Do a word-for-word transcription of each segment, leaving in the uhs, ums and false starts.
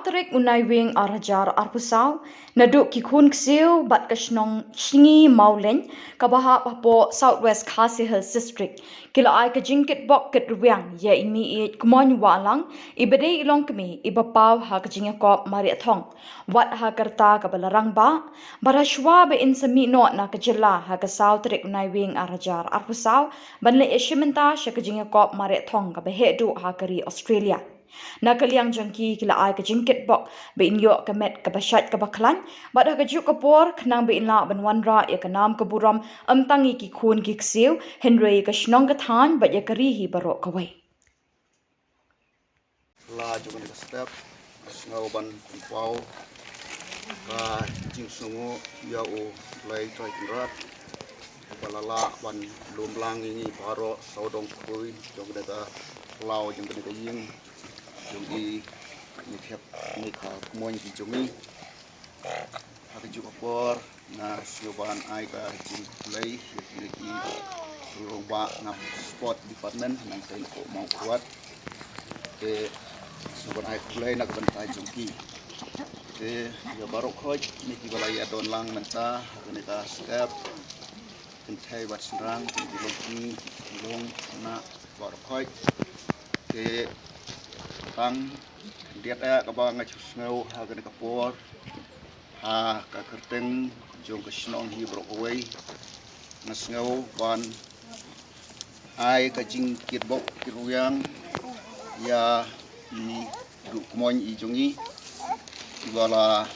tarik u Naiwieng ar hajar arphew saw, naduh ki khun ksiew bad ka shnong Sngi Mawlein kaba hap hapoh South West Khasi Hills District, ki la ai ka jingkitbok kitrwiang ïa i Mih Kmoin Wahlang, iba dei i longkmie iba paw ha ka jingïakop mariathong, wat ha ka rta kaba la rangbah, bad ha shuwa ba in sa mih noh na ka jylla ha ka saw tarik u Naiwieng ar hajar arphew saw, ban leit ïashim bynta sha ka jingïakop mariathong kaba heh duh ha ka ri Australia. Na ka liang jong ki, ki la ai ka jingkitbok ba in ïoh ka met kaba shait kaba khlaiñ, bad ha kajuh ka por khnang ba in lah ban wanrah ïa ka nam ka burom, ym tang ïa ki khun ki ksiew, hynrei ïa ka shnong ka thaiñ bad ïa ka ri hi baroh kawei. La jong kane ka step, nga sngew ban pynpaw ka jingsngewnguh ïa u Blei Trai Kynrad, uba la lah ban lum lang ïa ngi baroh sawdong khuid jong kane ka phyllaw jong kane ka ïing jong i, i Mih Kmoin ki jong i. Ha kajuh ka por nga sngew ban ai ka jingkhublei ïa kine ki rangbah na sport department, nangta na Mawkyrwat. Te sngew ban ai khublei na ka bynta jong ki. Te ïa baroh khoit kine kiba la ïadon lang mynta ha kane ka step, kynthei bad shynrang, kine ki longkmie, ki longkmie na baroh khoit. Te tang khyndiat eh kaba nga shu sngew ha kane ka por, ha ka kyrteng jong ka shnong hi baroh kawei, nga sngew ban ai ka jingkitbok kitrwiang ïa i Duh Kmoin i jong i, iba la,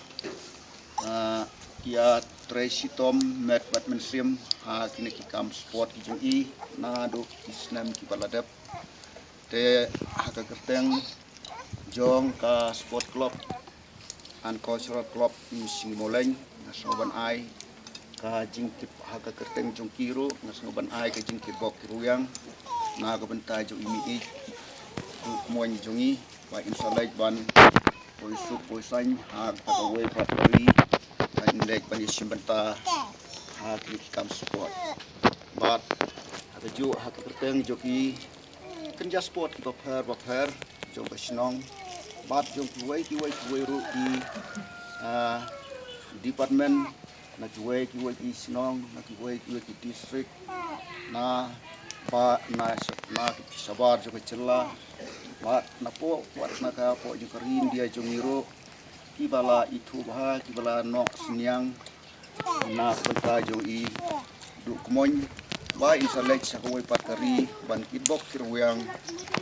ah, ïatrei shitom met bad mynsiem ha kine ki kam sport ki jong i naduh ki snem kiba la dep. Te ha ka kyrteng jong ka Sport Club and Cultural Club Sngi Mawlein, nga sngew ban ai ka jingkit, ha ka kyrteng jong ki ruh nga sngew ban ai ka jingkitbok kitrwiang na ka bynta jong i Mih Kmoin jong i, ba in sa leit ban poi suk poi saiñ ha kawei pat ka ri, ba in leit ban ïashim bynta ha ki kam sport. Bad ha kajuh, ha ka kyrteng jong ki kynja sport kiba pher ba pher jong ka shnong, bad jong kiwei kiwei kiwei ruh ki, ah, department, na kiwei kiwei ki shnong, na kiwei kiwei ki district, na ba na, na ki shabar jong ka jylla, bad na poh, bad na ka poh jong ka ri India jong ngi ruh, kiba la ithuh bha, kiba la noh synñiang na ka bynta jong i Duh Kmoin, ba in sa leit sha kawei pat ka ri ban kitbok kitrwiang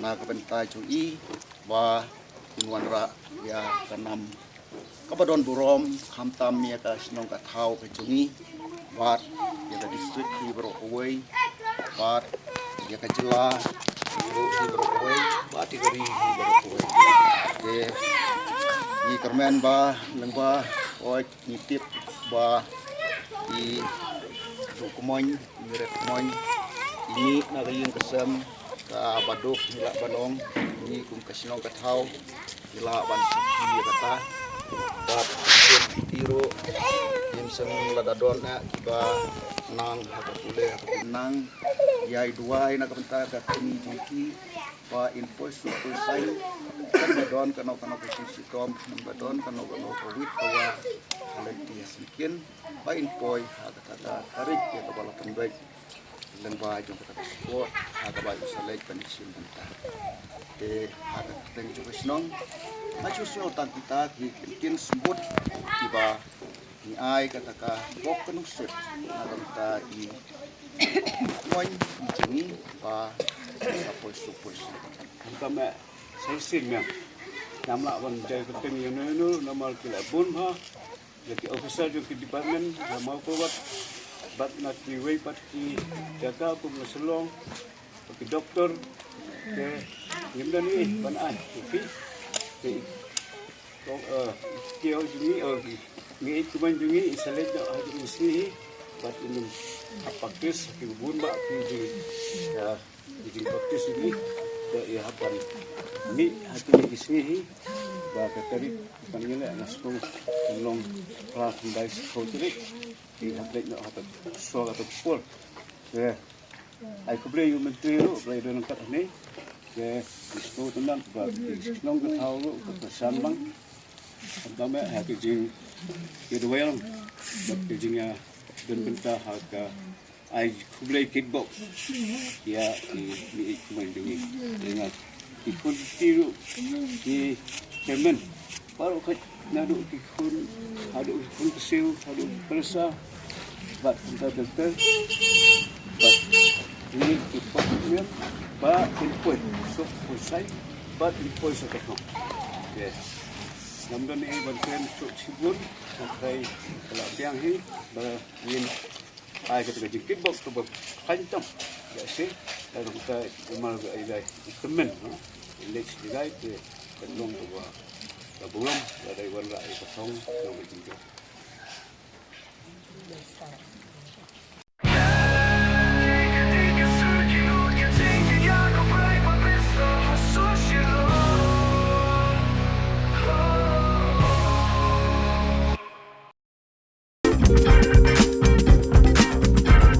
na ka bynta jong i, ba in wanrah ïa ka nam kaba don burom, khamtam ïa ka shnong ka thaw ka jong i, bad ïa ka district hi baroh kawei, bad ïa ka jylla ruh hi baroh kawei, bad ïa ka ri hi baroh kawei. Te ngi kyrmen ba lyngba, oi, ngi tip ba i Duh Kmoin, i Red Kmoin, i mih na ka ïing ka sem kaba duk, ngi lah ban ong, ngi kum ka shnong ka thaw ngi lah ban sakhi ïa kata. Bad ki ruh ngim sngewlada don eh kiba nang ha ka pule ha ka pule, nang ïai duwai na ka bynta ka kmie jong ki, ba in poi suk poi saiñ, kan ba don kano kano ka jingshitom, kan ba don kano kano ka wit ka wah ha lynti ha syngkien, ba in poi ha kata ka tarik ïa kaba la pynbeit lyngba jong kata ka sport, ha kaba in sa leit ban ïashim bynta. Te ha ka kyrteng jong ka shnong, nga shu sngew tang kita ki ktien symbood kiba ngi ai kata ka bok ka nusip na ka bynta i Kmoin i jong ngi, ba sa poi suk poi saiñ. Ngam kam eh sa shisien, ngam lah ban jai kyrteng ïano ïano namar ki la bun bha ïa ki officer jong ki department na Mawkyrwat, bad na kiwei pat ki jaka kum na Shillong, ki doktor. Te ngim don ei ban ai ïa phi. Te Ko, eh, ki ïa jong ngi, eh, ngi i Kmoin jong ngi i sa leit noh ha jong i sngi hi, bad i nym hap practice ki bun bha ki jing, eh, ki jing practice jong ngi. Te i hap ban mih ha kine ki sngi hi, ba ka tarik ban ïaleh nga sngewthuh kan long phra khyndai shiphew tarik, i hap leit noh ha ka shuwa ka por. Te ai khublei ïa u Myntri ruh ba la ïadon ryngkat hangne. Te ngi sngewthuh tang ba ki shnong ka thaw ruh ka pyrshang lang. Khamtam eh ha ka jingïadwai lang bad ka jingïadon bynta ha ka ai khublei kitbok ïa ki mei kmai jong ngi. Ïa nga ki khun ki ruh ki kyrmen baroh khoit, naduh ki khun haduh ki khun ksiew haduh ki pyrsa bad kumta ter ter. Bad ngi ki pop ïa ba kin poi suk poi sai bad kin poi suk ka thong. Yes. Ngam don ei ban kren suk shibun. Ka trai ka la biang hi ba ngin ai kata ka jingkitbok kaba khlaiñ tam ïa shi. Ïa kata ka mar ba i dai i kmen, no? I leh shi dai te ka long kaba ka burom ka dai wanrah ïa ka thong ka jingkitbok.